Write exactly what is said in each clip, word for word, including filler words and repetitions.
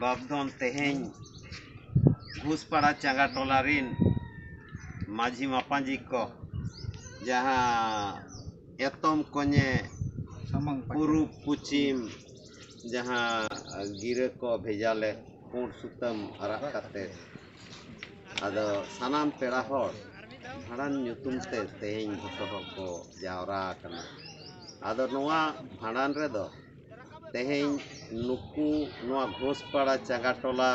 ᱵᱟᱯᱫᱷᱚᱱ ᱛᱮᱦᱮᱧ ᱜᱷᱩᱥᱯᱟᱲᱟ ᱪᱟᱸᱜᱟ ᱴᱚᱞᱟ ᱨᱤᱱ ᱢᱟᱹᱡᱷᱤ ᱢᱟᱯᱟᱸᱡᱤ ᱠᱚ ᱡᱟᱦᱟᱸ ᱮᱛᱚᱢ ᱠᱚᱧᱮ ᱥᱟᱢᱟᱝ ᱯᱟᱴᱤ᱾ ᱯᱩᱨᱩᱵ ᱯᱚᱪᱷᱤᱢ ᱡᱟᱦᱟᱸ ᱜᱤᱨᱟᱹ ᱠᱚ ᱵᱷᱮᱡᱟ ᱞᱮᱫ ᱯᱩᱸᱰ ᱥᱩᱛᱟᱹᱢ ᱟᱨᱟᱜ ᱠᱟᱛᱮ, ᱟᱫᱚ ᱥᱟᱱᱟᱢ ᱯᱮᱲᱟ ᱦᱚᱲ ᱵᱷᱟᱸᱰᱟᱱ ᱧᱩᱛᱩᱢ ᱛᱮ ᱛᱮᱦᱮᱧ ᱡᱚᱛᱚ ᱦᱚᱲ ᱠᱚ ᱡᱟᱣᱨᱟ ᱟᱠᱟᱱᱟ᱾ ᱟᱫᱚ ᱱᱚᱣᱟ ᱵᱷᱟᱸᱰᱟᱱ ᱨᱮᱫᱚ ᱛᱮᱦᱮᱧ ᱱᱩᱠᱩ ᱱᱚᱣᱟ ᱜᱷᱳᱥᱯᱟᱲᱟ ᱪᱟᱸᱜᱟ ᱴᱚᱞᱟ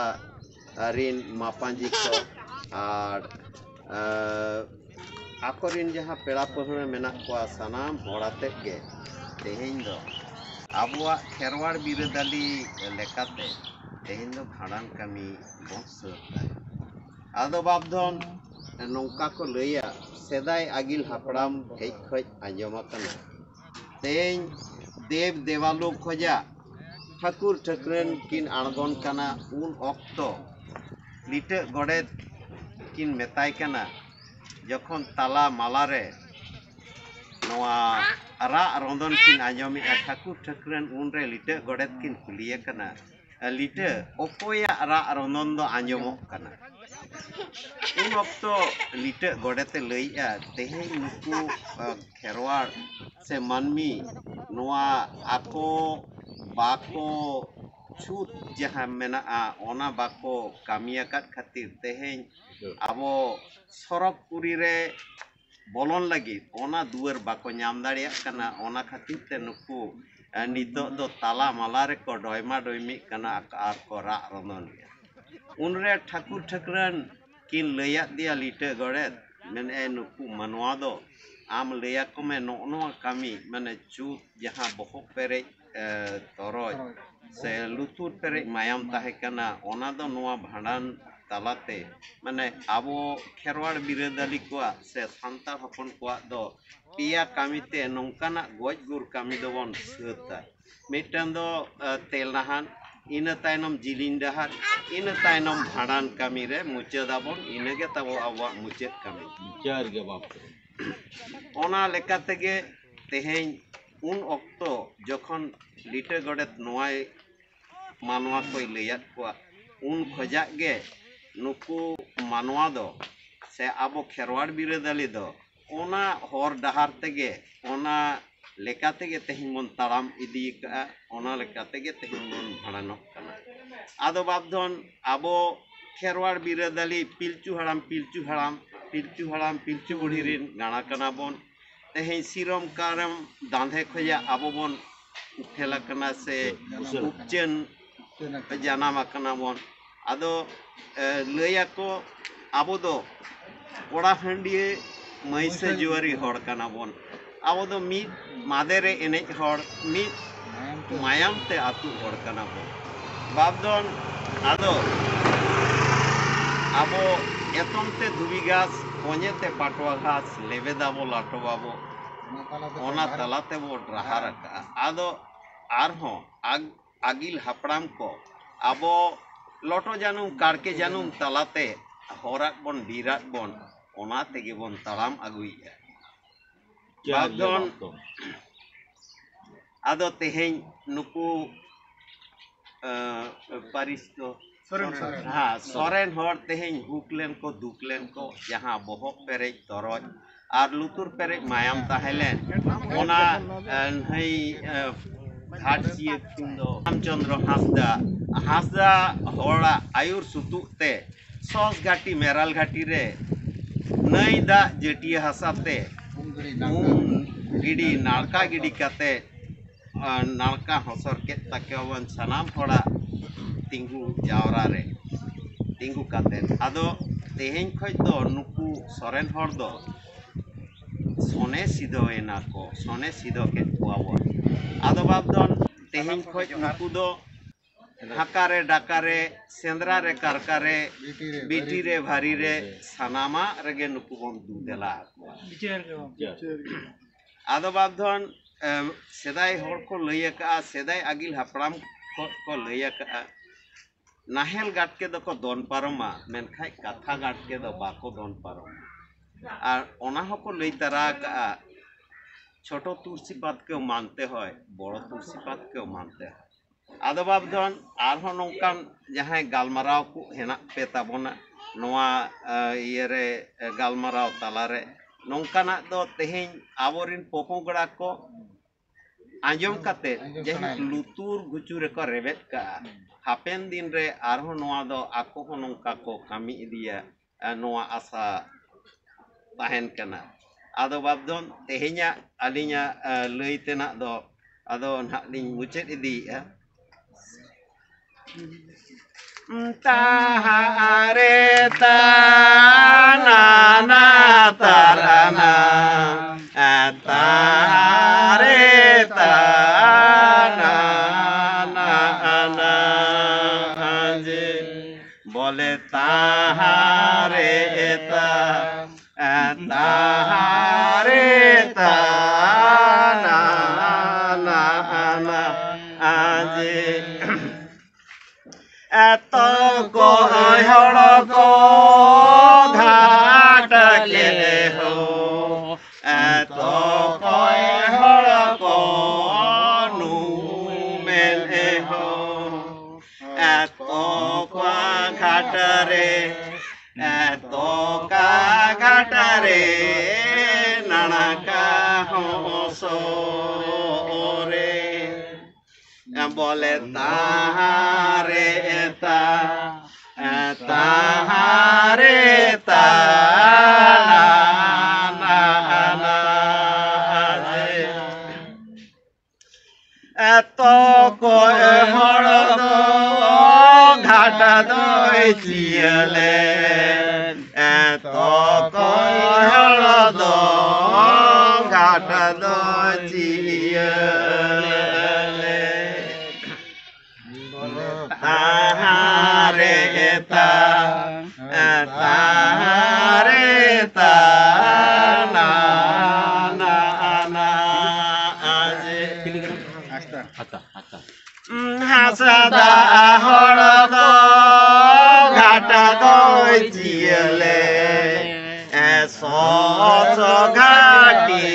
ᱨᱤᱱ ᱢᱟᱯᱟᱸᱡᱤ ᱠᱚ ᱟᱨ, ᱟᱸ, ᱟᱠᱚᱨᱤᱱ ᱡᱟᱦᱟᱸ ᱯᱮᱲᱟ ᱯᱟᱹᱦᱲᱟᱹ ᱢᱮᱱᱟᱜ ᱠᱚᱣᱟ, ᱥᱟᱱᱟᱢ ᱦᱚᱲ ᱟᱛᱮᱫ ᱜᱮ ᱛᱮᱦᱮᱧ ᱫᱚ ᱟᱵᱚᱣᱟᱜ ᱠᱷᱮᱨᱣᱟᱲ ᱵᱤᱨᱟᱹᱫᱟᱹᱞᱤ ᱞᱮᱠᱟᱛᱮ ᱛᱮᱦᱮᱧ ᱫᱚ ᱵᱷᱟᱸᱰᱟᱱ ᱠᱟᱹᱢᱤ ᱵᱚᱱ ᱥᱟᱹᱛ ᱫᱟ᱾ ᱟᱫᱚ ᱵᱟᱯᱫᱷᱚᱱ ᱱᱚᱝᱠᱟ ᱠᱚ ᱞᱟᱹᱭᱟ, ᱥᱮᱫᱟᱭ ᱟᱹᱜᱤᱞ ᱦᱟᱯᱲᱟᱢ ᱴᱷᱮᱡ ᱠᱷᱚᱡ ᱟᱸᱡᱚᱢ ᱟᱠᱟᱱᱟ, ᱛᱮᱦᱮᱧ ᱫᱮᱵ ᱫᱮᱵᱟᱞᱳᱠ ᱠᱷᱚᱡᱟᱜ ᱴᱷᱟᱹᱠᱩᱨ ᱴᱷᱟᱹᱠᱨᱟᱹᱱ ᱠᱤᱱ ᱟᱬᱜᱚᱱ ᱠᱟᱱᱟ, ᱩᱱ ᱚᱠᱛᱚ ᱞᱤᱴᱟᱹᱜ ᱜᱚᱰᱮᱛ ᱠᱤᱱ ᱢᱮᱛᱟᱭ ᱠᱟᱱᱟ, ᱡᱚᱠᱷᱚᱱ ᱛᱟᱞᱟ ᱢᱟᱞᱟ ᱨᱮ ᱱᱚᱣᱟ ᱨᱟᱜ ᱨᱚᱸᱫᱚᱱ ᱠᱤᱱ ᱟᱸᱡᱚᱢᱮᱜᱼᱟ ᱴᱷᱟᱹᱠᱩᱨ ᱴᱷᱟᱹᱠᱨᱟᱹᱱ, ᱩᱱᱨᱮ ᱞᱤᱴᱟᱹᱜ ᱜᱚᱰᱮᱛ ᱠᱤᱱ ᱠᱩᱞᱤᱭᱮ ᱠᱟᱱᱟ, "ᱞᱤᱴᱟᱹ, ᱚᱠᱚᱭᱟᱜ ᱨᱟᱜ ᱨᱚᱸᱫᱚᱱ ᱫᱚ ᱟᱸᱡᱚᱢᱚᱜ ᱠᱟᱱᱟ?" ᱩᱱ ᱚᱠᱛᱚ ᱞᱤᱴᱟᱹᱜ ᱜᱚᱰᱮᱛᱮ ᱞᱟᱹᱭᱮᱜᱼᱟ, ᱛᱮᱦᱮᱧ ᱱᱩᱠᱩ, ᱟ, ᱠᱷᱮᱨᱣᱟᱲ ᱥᱮ ᱢᱟᱹᱱᱢᱤ ᱱᱚᱣᱟ ᱟᱠᱚ ᱵᱟᱠᱚ ᱪᱷᱩᱛ ᱡᱟᱦᱟᱸ ᱢᱮᱱᱟᱜᱼᱟ, ᱚᱱᱟ ᱵᱟᱠᱚ ᱠᱟᱹᱢᱤ ᱟᱠᱟᱫ ᱠᱷᱟᱹᱛᱤᱨ ᱛᱮᱦᱮᱧ ᱟᱵᱚ ᱥᱚᱨᱚᱜᱽᱯᱩᱨᱤ ᱨᱮ ᱵᱚᱞᱚᱱ ᱞᱟᱹᱜᱤᱫ ᱚᱱᱟ ᱫᱩᱣᱟᱹᱨ ᱵᱟᱠᱚ ᱧᱟᱢ ᱫᱟᱲᱮᱭᱟᱜ ᱠᱟᱱᱟ᱾ ᱚᱱᱟ ᱠᱷᱟᱹᱛᱤᱨ ᱛᱮ ᱱᱩᱠᱩ, ᱮ, ᱱᱤᱛᱚᱜ ᱫᱚ ᱛᱟᱞᱟ ᱢᱟᱞᱟ ᱨᱮᱠᱚ ᱰᱚᱭᱢᱟ ᱰᱚᱭᱢᱤᱜ ᱠᱟᱱᱟ ᱟᱨ ᱠᱚ ᱨᱟᱜ ᱨᱚᱸᱫᱚᱱᱮᱜᱼᱟ᱾ ᱩᱱᱨᱮ ᱴᱷᱟᱹᱠᱩᱨ ᱴᱷᱟᱹᱠᱨᱟᱹᱱ ᱠᱤᱱ ᱞᱟᱹᱭᱟᱫ ᱫᱮᱭᱟ, ᱞᱤᱴᱟᱹ ᱜᱚᱰᱮᱛ, ᱢᱮᱱᱮᱫᱼᱟᱭ, ᱱᱩᱠᱩ ᱢᱟᱱᱣᱟ ᱫᱚ ᱟᱢ ᱞᱟᱹᱭᱟᱠᱚ ᱢᱮ, ᱱᱚᱜᱼᱚ ᱱᱚᱣᱟ ᱠᱟᱹᱢᱤ, ᱢᱟᱱᱮ ᱪᱩᱛ ᱡᱟᱦᱟᱸ ᱵᱚᱦᱚᱜ ᱯᱮᱨᱮᱡ, ᱮ, ᱛᱚᱨᱚᱡ ᱥᱮ ᱞᱩᱛᱩᱨ ᱯᱮᱨᱮᱡ ᱢᱟᱭᱟᱢ ᱛᱟᱦᱮᱸ ᱠᱟᱱᱟ, ᱚᱱᱟ ᱫᱚ ᱱᱚᱣᱟ ᱵᱷᱟᱸᱰᱟᱱ ᱛᱟᱞᱟᱛᱮ, ᱢᱟᱱᱮ ᱟᱵᱚ ᱠᱷᱮᱨᱣᱟᱲ ᱵᱤᱨᱟᱹᱫᱟᱹᱞᱤ ᱠᱚᱣᱟᱜ ᱥᱮ ᱥᱟᱱᱛᱟᱲ ᱦᱚᱯᱚᱱ ᱠᱚᱣᱟᱜ ᱫᱚ ᱯᱮᱭᱟ ᱠᱟᱹᱢᱤ ᱛᱮ ᱱᱚᱝᱠᱟᱱᱟᱜ ᱜᱚᱡ ᱜᱩᱨ ᱠᱟᱹᱢᱤ ᱫᱚᱵᱚᱱ ᱥᱟᱹᱛᱟ᱾ ᱢᱤᱫᱴᱟᱝ ᱫᱚ, ᱮ, ᱛᱮᱞ ᱱᱟᱦᱟᱱ, ᱤᱱᱟᱹ ᱛᱟᱭᱱᱚᱢ ᱡᱤᱞᱤᱧ ᱰᱟᱦᱟᱨ, ᱤᱱᱟᱹ ᱛᱟᱭᱱᱚᱢ ᱵᱷᱟᱸᱰᱟᱱ ᱠᱟᱹᱢᱤ ᱨᱮ ᱢᱩᱪᱟᱹᱫᱟᱵᱚᱱ᱾ ᱤᱱᱟᱹᱜᱮ ᱛᱟᱵᱚ ᱟᱵᱚᱣᱟᱜ ᱢᱩᱪᱟᱹᱫ ᱠᱟᱹᱢᱤ᱾ ᱵᱤᱪᱟᱹᱨ ᱜᱮ ᱵᱟᱯ᱾ ᱚᱱᱟ ᱞᱮᱠᱟ ᱛᱮᱜᱮ ᱛᱮᱦᱮᱧ ᱩᱱ ᱚᱠᱛᱚ ᱡᱚᱠᱷᱚᱱ ᱞᱤᱴᱟᱹ ᱜᱚᱰᱮᱛ ᱱᱚᱣᱟᱭ ᱢᱟᱱᱣᱟ ᱠᱚᱭ ᱞᱟᱹᱭᱟᱫ ᱠᱚᱣᱟ᱾ ᱩᱱ ᱠᱷᱚᱡᱟᱜ ᱜᱮ ᱱᱩᱠᱩ ᱢᱟᱱᱣᱟ ᱫᱚ ᱥᱮ ᱟᱵᱚ ᱠᱷᱮᱨᱣᱟᱲ ᱵᱤᱨᱟᱹᱫᱟᱹᱞᱤ ᱫᱚ ᱚᱱᱟ ᱦᱚᱨ ᱰᱟᱦᱟᱨ ᱛᱮᱜᱮ, ᱚᱱᱟ ᱞᱮᱠᱟ ᱛᱮᱜᱮ ᱛᱮᱦᱮᱧ ᱵᱚᱱ ᱛᱟᱲᱟᱢ ᱤᱫᱤ ᱟᱠᱟᱫᱼᱟ, ᱚᱱᱟ ᱞᱮᱠᱟ ᱛᱮᱜᱮ ᱛᱮᱦᱮᱧ ᱵᱚᱱ ᱵᱷᱟᱸᱰᱟᱱᱚᱜ ᱠᱟᱱᱟ᱾ ᱟᱫᱚ ᱵᱟᱯᱫᱷᱚᱱ ᱟᱵᱚ ᱠᱷᱮᱨᱣᱟᱲ ᱵᱤᱨᱟᱹᱫᱟᱹᱞᱤ ᱯᱤᱞᱪᱩ ᱦᱟᱲᱟᱢ, ᱯᱤᱞᱪᱩ ᱦᱟᱲᱟᱢ, ᱯᱤᱞᱪᱩ ᱦᱟᱲᱟᱢ, ᱯᱤᱞᱪᱩ ᱵᱩᱲᱦᱤ ᱨᱮᱱ ᱜᱟᱬᱟ ᱠᱟᱱᱟ ᱵᱚᱱ᱾ ᱛᱮᱦᱮᱧ ᱥᱤᱨᱚᱢ ᱠᱟᱨᱚᱢ ᱫᱟᱸᱫᱷᱮ ᱠᱷᱚᱡᱟᱜ ᱟᱵᱚ ᱵᱚᱱ ᱩᱯᱮᱞ ᱟᱠᱟᱱᱟ ᱥᱮ ᱩᱪᱟᱹᱲ ᱟᱠᱟᱱᱟ᱾ ᱩᱯᱪᱟᱹᱱ ᱩᱪᱟᱹᱲ ᱟᱠᱟᱱᱟ᱾ ᱡᱟᱱᱟᱢ ᱟᱠᱟᱱᱟ ᱵᱚᱱ᱾ ᱟᱫᱚ, ᱮ, ᱞᱟᱹᱭ ᱟᱠᱚ ᱟᱵᱚ ᱫᱚ ᱠᱚᱲᱟ ᱦᱟᱺᱰᱤᱭᱟᱹ ᱢᱟᱹᱭᱥᱟᱹ ᱡᱩᱣᱟᱹᱨᱤ ᱦᱚᱲ ᱠᱟᱱᱟ ᱵᱚᱱ᱾ ᱟᱵᱚ ᱫᱚ ᱢᱤᱫ ᱢᱟᱫᱮ ᱨᱮ ᱮᱱᱮᱡ ᱦᱚᱲ, ᱢᱤᱫ ᱢᱟᱭᱟᱢ ᱛᱮ ᱟᱹᱛᱩ ᱦᱚᱲ ᱠᱟᱱᱟ ᱵᱚᱱ᱾ ᱵᱟᱯᱫᱷᱚᱱ ᱟᱫᱚ ᱟᱵᱚ ᱮᱛᱚᱢ ᱛᱮ ᱫᱷᱩᱵᱤ ᱜᱷᱟᱥ, ᱠᱚᱧᱮ ᱛᱮ ᱯᱟᱴᱣᱟ ᱜᱷᱟᱥ, ᱞᱮᱵᱮᱫᱟᱵᱚ ᱞᱟᱴᱚᱵᱟᱵᱚ, ᱚᱱᱟ ᱛᱟᱞᱟ ᱛᱮᱵᱚ ᱰᱟᱦᱟᱨ ᱟᱠᱟᱜᱼᱟ᱾ ᱟᱫᱚ ᱟᱨᱦᱚᱸ ᱟᱜ-, ᱟᱹᱜᱤᱞ ᱦᱟᱯᱲᱟᱢ ᱠᱚ ᱟᱵᱚ ᱞᱚᱴᱚ ᱡᱟᱹᱱᱩᱢ, ᱠᱟᱲᱠᱮ ᱡᱟᱹᱱᱩᱢ ᱛᱟᱞᱟᱛᱮ ᱦᱚᱨᱟᱜ ᱵᱚᱱ, ᱵᱤᱨᱟᱜ ᱵᱚᱱ, ᱚᱱᱟ ᱛᱮᱜᱮ ᱵᱚᱱ ᱛᱟᱲᱟᱢ ᱟᱹᱜᱩᱭᱮᱫᱼᱟ᱾ ᱡᱟᱦᱟᱸ ᱵᱟᱯᱫᱷᱚᱱ ᱡᱟᱦᱟᱸ ᱵᱟᱯᱫᱷᱚᱱ᱾ ᱟᱫᱚ ᱛᱮᱦᱮᱧ ᱱᱩᱠᱩ, ᱮᱸ, ᱯᱟᱹᱨᱤᱥ ᱫᱚ ᱥᱚᱨᱮᱱ, ᱥᱚᱨᱮᱱ᱾ ᱦᱮᱸ, ᱥᱚᱨᱮᱱ ᱦᱚᱲ ᱛᱮᱦᱮᱧ ᱦᱩᱠ ᱞᱮᱱ ᱠᱚ, ᱫᱩᱠ ᱞᱮᱱ ᱠᱚ, ᱡᱟᱦᱟᱸ ᱵᱚᱦᱚᱜ ᱯᱮᱨᱮᱡ ᱛᱚᱨᱚᱡ ᱟᱨ ᱞᱩᱛᱩᱨ ᱯᱮᱨᱮᱡ ᱢᱟᱭᱟᱢ ᱛᱟᱦᱮᱸ ᱞᱮᱱ, ᱚᱱᱟ, ᱮᱸ, ᱱᱟᱹᱭ, ᱮᱸ, ᱜᱷᱟᱴ ᱥᱤᱭᱟᱹ ᱠᱤᱱ ᱫᱚ ᱨᱟᱢᱪᱚᱸᱫᱽᱨᱚ ᱦᱟᱸᱥᱫᱟ, ᱦᱟᱸᱥᱫᱟ ᱦᱚᱲᱟᱜ ᱟᱹᱭᱩᱨ ᱥᱩᱛᱩᱜ ᱛᱮ ᱥᱚᱥ ᱜᱷᱟᱹᱴᱤ, ᱢᱮᱨᱟᱞ ᱜᱷᱟᱹᱴᱤ ᱨᱮ ᱱᱟᱹᱭ ᱫᱟᱜ ᱡᱟᱹᱴᱤᱭᱟᱹ ᱦᱟᱥᱟ ᱛᱮ ᱩᱢ ᱜᱤᱰᱤ, ᱱᱟᱲᱠᱟ ᱜᱤᱰᱤ ᱠᱟᱛᱮ, ᱟᱨ ᱱᱟᱲᱠᱟ ᱦᱚᱥᱚᱨ ᱠᱮᱫ ᱛᱟᱠᱚᱣᱟᱵᱚᱱ ᱥᱟᱱᱟᱢ ᱦᱚᱲᱟᱜ ᱛᱤᱸᱜᱩ ᱡᱟᱣᱨᱟ ᱨᱮ, ᱛᱤᱸᱜᱩ ᱠᱟᱛᱮ᱾ ᱟᱫᱚ ᱛᱮᱦᱮᱧ ᱠᱷᱚᱡ ᱫᱚ ᱱᱩᱠᱩ ᱥᱚᱨᱮᱱ ᱦᱚᱲ ᱫᱚ ᱥᱚᱱᱮ ᱥᱤᱫᱷᱚᱭᱮᱱᱟ ᱠᱚ, ᱥᱚᱱᱮ ᱥᱤᱫᱷᱚ ᱠᱮᱫ ᱠᱚᱣᱟ ᱵᱚᱱ᱾ ᱟᱫᱚ ᱵᱟᱯᱫᱷᱚᱱ ᱛᱮᱦᱮᱧ ᱠᱷᱚᱡ ᱱᱩᱠᱩ ᱫᱚ ᱦᱟᱠᱟᱨᱮ ᱰᱟᱠᱟᱨᱮ, ᱥᱮᱸᱫᱽᱨᱟ ᱨᱮ ᱠᱟᱨᱠᱟᱨᱮ, ᱵᱤᱴᱤ ᱨᱮ ᱵᱷᱟᱨᱤ ᱨᱮ, ᱥᱟᱱᱟᱢᱟᱜ ᱨᱮᱜᱮ ᱱᱩᱠᱩ ᱵᱚᱱ ᱫᱩ ᱫᱮᱞᱟ ᱟᱠᱚᱣᱟ᱾ ᱵᱤᱪᱟᱹᱨ ᱜᱮ ᱵᱟᱝ᱾ ᱟᱫᱚ ᱵᱟᱯᱫᱷᱚᱱ, ᱮᱢ, ᱥᱮᱫᱟᱭ ᱦᱚᱲ ᱠᱚ ᱞᱟᱹᱭ ᱟᱠᱟᱜᱼᱟ, ᱥᱮᱫᱟᱭ ᱟᱹᱜᱤᱞ ᱦᱟᱯᱲᱟᱢ ᱠᱚ, ᱠᱚ ᱞᱟᱹᱭ ᱟᱠᱟᱜᱼᱟ, ᱱᱟᱦᱮᱞ ᱜᱟᱴᱠᱮ ᱫᱚᱠᱚ ᱫᱚᱱ ᱯᱟᱨᱚᱢᱟ, ᱢᱮᱱᱠᱷᱟᱡ ᱠᱟᱛᱷᱟ ᱜᱟᱴᱠᱮ ᱫᱚ ᱵᱟᱠᱚ ᱫᱚᱱ ᱯᱟᱨᱚᱢᱟ᱾ ᱟᱨ ᱚᱱᱟ ᱦᱚᱸᱠᱚ ᱞᱟᱹᱭ ᱛᱟᱨᱟ ᱟᱠᱟᱜᱼᱟ, ছোট তুলসী পাতকেও মানতে হয়, বড় তুলসী পাতকেও মানতে হয়। ᱟᱫᱚ ᱵᱟᱵᱫᱷᱚᱱ ᱟᱨᱦᱚᱸ ᱱᱚᱝᱠᱟᱱ ᱡᱟᱦᱟᱸᱭ ᱜᱟᱞᱢᱟᱨᱟᱣ ᱠᱚ ᱦᱮᱱᱟᱜ ᱯᱮ ᱛᱟᱵᱚᱱᱟ ᱱᱚᱣᱟ ᱤᱭᱟᱹᱨᱮ, ᱜᱟᱞᱢᱟᱨᱟᱣ ᱛᱟᱞᱟᱨᱮ, ᱱᱚᱝᱠᱟᱱᱟᱜ ᱫᱚ ᱛᱮᱦᱮᱧ ᱟᱵᱚᱨᱤᱱ ᱯᱚᱯᱚᱜᱲᱟ ᱠᱚ ᱟᱸᱡᱚᱢ ᱠᱟᱛᱮ ᱡᱟᱭᱦᱳᱠ ᱞᱩᱛᱩᱨ ᱜᱩᱪᱩ ᱨᱮᱠᱚ ᱨᱮᱵᱮᱫ ᱠᱟᱜᱼᱟ᱾ ᱦᱟᱯᱮᱱ ᱫᱤᱱ ᱨᱮ ᱟᱨᱦᱚᱸ ᱱᱚᱣᱟ ᱫᱚ ᱟᱠᱚ ᱦᱚᱸ ᱱᱚᱝᱠᱟ ᱠᱚ ᱠᱟᱹᱢᱤ ᱤᱫᱤᱭᱟ, ᱱᱚᱣᱟ ᱟᱥᱟ ᱛᱟᱦᱮᱱ ᱠᱟᱱᱟ᱾ ᱟᱫᱚ ᱵᱟᱵᱫᱷᱚᱱ ᱛᱮᱦᱮᱧᱟᱜ ᱟᱹᱞᱤᱧᱟᱜ ᱞᱟᱹᱭ ᱛᱮᱱᱟᱜ ᱫᱚ ᱟᱫᱚ ᱱᱟᱦᱟᱜ ᱞᱤᱧ ᱢᱩᱪᱟᱹᱫ ᱤᱫᱤᱭᱮᱫᱼᱟ᱾ ᱛᱟᱦᱟᱨᱮ ᱛᱟᱱᱟ ᱱᱟ ᱛᱟᱨᱟᱱᱟ, ᱛᱟᱦᱟᱨᱮ ᱛᱟᱱᱟ ᱱᱟ ᱡᱮ, ᱵᱚᱞᱮ ᱛᱟᱦᱟᱨᱮ ᱛᱟ ᱛᱟᱦᱟᱨᱮ ᱛᱟᱱᱟ ᱱᱟ ᱟᱡᱮ᱾ ᱮᱛᱚ ᱠᱚ ᱦᱚᱲ ᱠᱚ ᱜᱷᱟᱴ ᱠᱮ ᱦᱳ, ᱮᱛᱚ ᱠᱚ ᱦᱚᱲ ᱠᱚ ᱱᱩᱢᱮᱱ ᱦᱳ, ᱮᱛᱚ ᱠᱚ ᱜᱷᱟᱴ ᱨᱮ ᱮᱛᱚᱠᱟ ᱜᱷᱟᱴ ᱨᱮ ᱱᱟᱲᱠᱟ ᱦᱚᱸ ᱥᱚᱨᱮ᱾ ᱵᱚᱞᱮ ᱛᱟᱦᱟᱨᱮ ᱛᱟ, ᱛᱟᱦᱟᱨᱮ ᱛᱟ, ᱱᱟ, ᱱᱟ, ᱱᱟ, ᱮᱛᱚ ᱠᱚ ᱦᱚᱲ ᱫᱚ ᱜᱷᱟᱴ ᱫᱚᱭ ᱪᱤᱭᱟᱹᱞᱮ, ᱮᱛᱚ ᱠᱚ ᱦᱚᱲ ᱫᱚ ᱜᱷᱟᱴ ᱫᱚᱭ ᱪᱤᱭᱟᱹᱞᱮ᱾ ᱛᱟᱦᱟᱨᱮ ᱛᱟ, ᱛᱟᱦᱟᱨᱮ ᱛᱟ, ᱱᱟ, ᱱᱟ, ᱱᱟ, ᱟᱡᱮ᱾ ᱦᱟᱥᱟ ᱫᱟᱜ ᱦᱚᱲ ᱫᱚ ᱜᱷᱟᱴ ᱫᱚᱭ ᱪᱤᱭᱟᱹᱞᱮ, ᱥᱚᱥᱚ ᱜᱷᱟᱴᱤ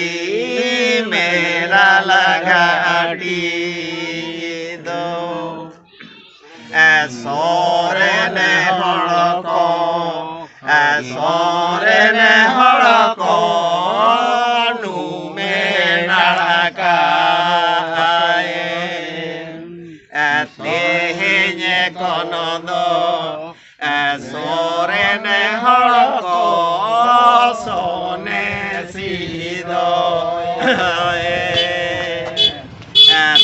ᱢᱮᱨᱟᱞ ᱜᱷᱟᱴᱤ ᱫᱚ᱾ ᱥᱚᱨᱮᱱ ᱦᱚᱲ ᱠᱚ, ᱥᱚᱨᱮᱱ ᱦᱚᱲ ᱠᱚ, ᱱᱩᱢᱮ ᱱᱟᱲᱠᱟᱭ᱾ ᱛᱮᱦᱮᱧ ᱠᱚᱱᱚ ᱫᱚ ᱥᱚᱨᱮᱱ ᱦᱚᱲ ᱠᱚ ᱥᱚᱱᱮ ᱥᱤᱫᱚᱭ᱾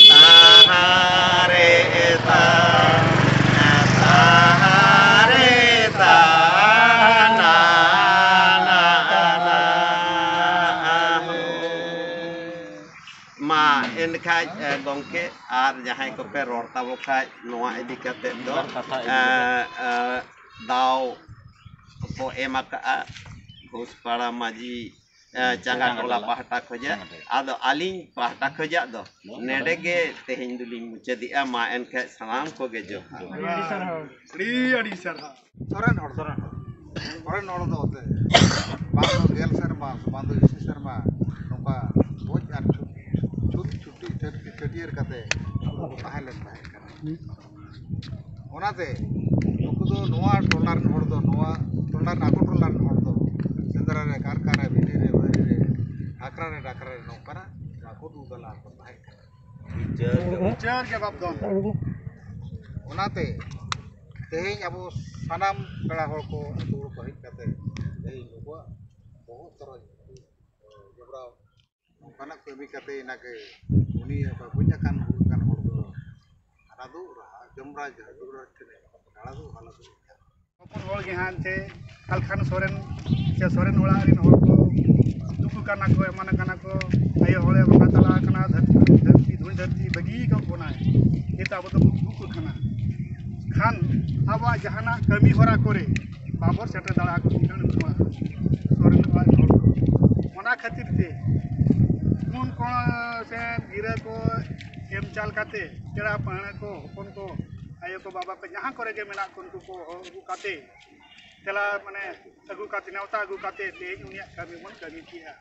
ᱛᱟᱦᱟᱨᱮ ᱛᱟ, ᱛᱟᱦᱟᱨᱮ ᱛᱟ, ᱱᱟ, ᱱᱟ, ᱱᱟ, ᱦᱳ᱾ ᱢᱟ ᱮᱱᱠᱷᱟᱡ, ᱮ, ᱜᱚᱢᱠᱮ ᱟᱨ ᱡᱟᱦᱟᱸᱭ ᱠᱚᱯᱮ ᱨᱚᱲ ᱛᱟᱵᱚ ᱠᱷᱟᱡ ᱱᱚᱣᱟ ᱤᱫᱤ ᱠᱟᱛᱮᱫ ᱫᱚ, ᱢᱤᱫ ᱵᱟᱨ ᱠᱟᱛᱷᱟ ᱤᱫᱤ ᱮ, ᱠᱟᱛᱮᱫ᱾ ᱮ, ᱫᱟᱣ ᱠᱚ ᱮᱢ ᱟᱠᱟᱫᱼᱟ ᱜᱷᱳᱥᱯᱟᱲᱟ ᱢᱟᱹᱡᱷᱤ, ᱮ, ᱪᱟᱸᱜᱟ ᱪᱟᱸᱜᱟ ᱴᱚᱞᱟ ᱴᱚᱞᱟ᱾ ᱯᱟᱦᱴᱟ ᱠᱷᱚᱡᱟᱜ᱾ ᱪᱟᱸᱜᱟ ᱴᱚᱞᱟ᱾ ᱟᱫᱚ ᱟᱹᱞᱤᱧ ᱯᱟᱦᱴᱟ ᱠᱷᱚᱡᱟᱜ ᱫᱚ ᱱᱚᱰᱮ ᱜᱮ ᱛᱮᱦᱮᱧ ᱫᱚᱞᱤᱧ ᱢᱩᱪᱟᱹᱫᱮᱜᱼᱟ᱾ ᱢᱟ ᱮᱱᱠᱷᱟᱡ ᱥᱟᱱᱟᱢ ᱠᱚᱜᱮ ᱡᱚᱦᱟᱨ᱾ ᱟᱹᱰᱤ ᱟᱹᱰᱤ ᱥᱟᱨᱦᱟᱣ᱾ ᱥᱚᱨᱮᱱ ᱦᱚᱲ ᱫᱚ, ᱥᱚᱨᱮᱱ ᱦᱚᱲ ᱫᱚ ᱚᱛᱮ ᱵᱟᱝ ᱫᱚ ᱜᱮᱞ ᱥᱮᱨᱢᱟ, ᱵᱟᱝ ᱫᱚ ᱤᱨᱟᱹᱞ ᱥᱮᱨᱢᱟ ᱱᱚᱝᱠᱟ ᱵᱷᱚᱡᱽ ᱟᱨ ᱪᱷᱩ-, ᱪᱷᱩ-, ᱪᱷᱩᱴᱤ ᱪᱷᱟᱹᱴ-, ᱪᱷᱟᱹᱴᱭᱟᱹᱨ ᱠᱟᱛᱮ ᱩᱱᱠᱩ ᱠᱚ ᱛᱟᱦᱮᱸ ᱞᱮᱱ ᱛᱟᱦᱮᱸ ᱠᱟᱱᱟ᱾ ᱚᱱᱟᱛᱮ ᱱᱩᱠᱩ ᱫᱚ ᱱᱚᱣᱟ ᱴᱚᱞᱟ ᱨᱮᱱ ᱦᱚᱲ ᱫᱚ, ᱱᱚᱣᱟ ᱴᱚᱞᱟ ᱨᱮᱱ, ᱟᱠᱚ ᱴᱚᱞᱟ ᱨᱮᱱ ᱦᱚᱲ ᱫᱚ ᱥᱮᱸᱫᱽᱨᱟ ᱨᱮ, ᱠᱟᱨᱠᱟ ᱨᱮ, ᱵᱤᱞᱤ ᱨᱮ, ᱵᱟᱹᱭᱨᱤ ᱨᱮ, ᱟᱠᱷᱲᱟ ᱨᱮ, ᱰᱟᱠᱨᱟ ᱨᱮ ᱱᱚᱝᱠᱟᱱᱟᱜ ᱵᱟᱠᱚ ᱫᱩ ᱫᱟᱞᱟ ᱠᱚ ᱛᱟᱦᱮᱸ ᱠᱟᱱᱟ᱾ ᱵᱤᱪᱟᱹᱨ ᱜᱮ ᱵᱟᱯ ᱫᱚᱱ᱾ ᱚᱱᱟᱛᱮ ᱛᱮᱦᱮᱧ ᱟᱵᱚ ᱥᱟᱱᱟᱢ ᱯᱮᱲᱟ ᱦᱚᱲ ᱠᱚ, ᱟᱹᱛᱩ ᱦᱚᱲ ᱠᱚ ᱦᱮᱡ ᱠᱟᱛᱮ ᱛᱮᱦᱮᱧ ᱱᱩᱠᱩᱣᱟᱜ ᱵᱚᱦᱚᱜ ᱛᱚᱨᱚᱡ ᱡᱚᱵᱽᱨᱟ ᱱᱚᱝᱠᱟᱱᱟᱜ ᱠᱟᱹᱢᱤ ᱠᱟᱛᱮ ᱤᱱᱟᱹᱜᱮ ᱩᱱᱤ ᱚᱠᱟ ᱜᱚᱡ ᱟᱠᱟᱱ ᱜᱩᱨ ᱟᱠᱟᱱ ᱦᱚᱲ ᱫᱚ ᱦᱟᱨᱟ ᱫᱩᱜ ᱨᱟᱦᱟ ᱡᱚᱢᱨᱟ ᱡᱟᱦᱟᱸ ᱫᱩᱜ ᱨᱟᱦᱟ ᱴᱷᱮᱱᱮ ᱦᱟᱨᱟ ᱫᱩᱜ ᱦᱟᱨᱟ ᱫᱩᱜ ᱦᱚᱯᱚᱱ ᱦᱚᱲ ᱜᱮ ᱦᱟᱸᱜ ᱮᱱᱛᱮ ᱠᱟᱞᱠᱷᱟᱱ ᱥᱚᱨᱮᱱ ᱥᱮ ᱥᱚᱨᱮᱱ ᱚᱲᱟᱜ ᱨᱮᱱ ᱦᱚᱲ ᱠᱚ ᱫᱩᱠ ᱟᱠᱟᱱᱟ ᱠᱚ, ᱮᱢᱟᱱ ᱟᱠᱟᱱᱟ ᱠᱚ, ᱟᱭᱳ ᱦᱚᱲᱮ ᱵᱚᱸᱜᱟ ᱛᱟᱞᱟ ᱟᱠᱟᱱᱟ, ᱫᱷᱟᱹᱨᱛᱤ, ᱫᱷᱟᱹᱨᱛᱤ, ᱫᱷᱩᱲᱤ ᱫᱷᱟᱹᱨᱛᱤ ᱵᱟᱹᱜᱤ ᱟᱠᱟᱫ ᱵᱚᱱᱟᱭ, ᱱᱤᱛ ᱟᱵᱚ ᱫᱚᱵᱚ ᱫᱩᱠ ᱟᱠᱟᱱᱟ᱾ ᱠᱷᱟᱱ ᱟᱵᱚᱣᱟᱜ ᱡᱟᱦᱟᱱᱟᱜ ᱠᱟᱹᱢᱤ ᱦᱚᱨᱟ ᱠᱚᱨᱮ ᱵᱟᱵᱚᱱ ᱥᱮᱴᱮᱨ ᱫᱟᱲᱮᱭᱟᱠᱚ ᱠᱟᱱᱟ ᱱᱩᱠᱩ ᱚᱲᱟᱜ ᱥᱚᱨᱮᱱ ᱚᱲᱟᱜ ᱦᱚᱲ ᱠᱚ᱾ ᱚᱱᱟ ᱠᱷᱟᱹᱛᱤᱨ ᱛᱮ ᱯᱩᱱ ᱠᱚ ᱥᱮ ᱜᱤᱨᱟᱹ ᱠᱚ ᱮᱢ ᱪᱟᱞ ᱠᱟᱛᱮ ᱯᱮᱲᱟ ᱯᱟᱹᱦᱬᱟᱹ ᱠᱚ, ᱦᱚᱯᱚᱱ ᱠᱚ, ᱟᱭᱳ ᱠᱚ, ᱵᱟᱵᱟ ᱠᱚ, ᱡᱟᱦᱟᱸ ᱠᱚᱨᱮ ᱜᱮ ᱢᱮᱱᱟᱜ ᱠᱚ, ᱩᱱᱠᱩ ᱠᱚ ᱦᱚᱦᱚ ᱟᱹᱜᱩ ᱠᱟᱛᱮ, ᱛᱮᱞᱟ ᱢᱟᱱᱮ ᱟᱹᱜᱩ ᱠᱟᱛᱮ, ᱱᱮᱣᱛᱟ ᱟᱹᱜᱩ ᱠᱟᱛᱮ ᱛᱮᱦᱮᱧ ᱩᱱᱤᱭᱟᱜ ᱠᱟᱹᱢᱤ ᱵᱚᱱ ᱠᱟᱹᱢᱤ ᱠᱮᱜᱼᱟ᱾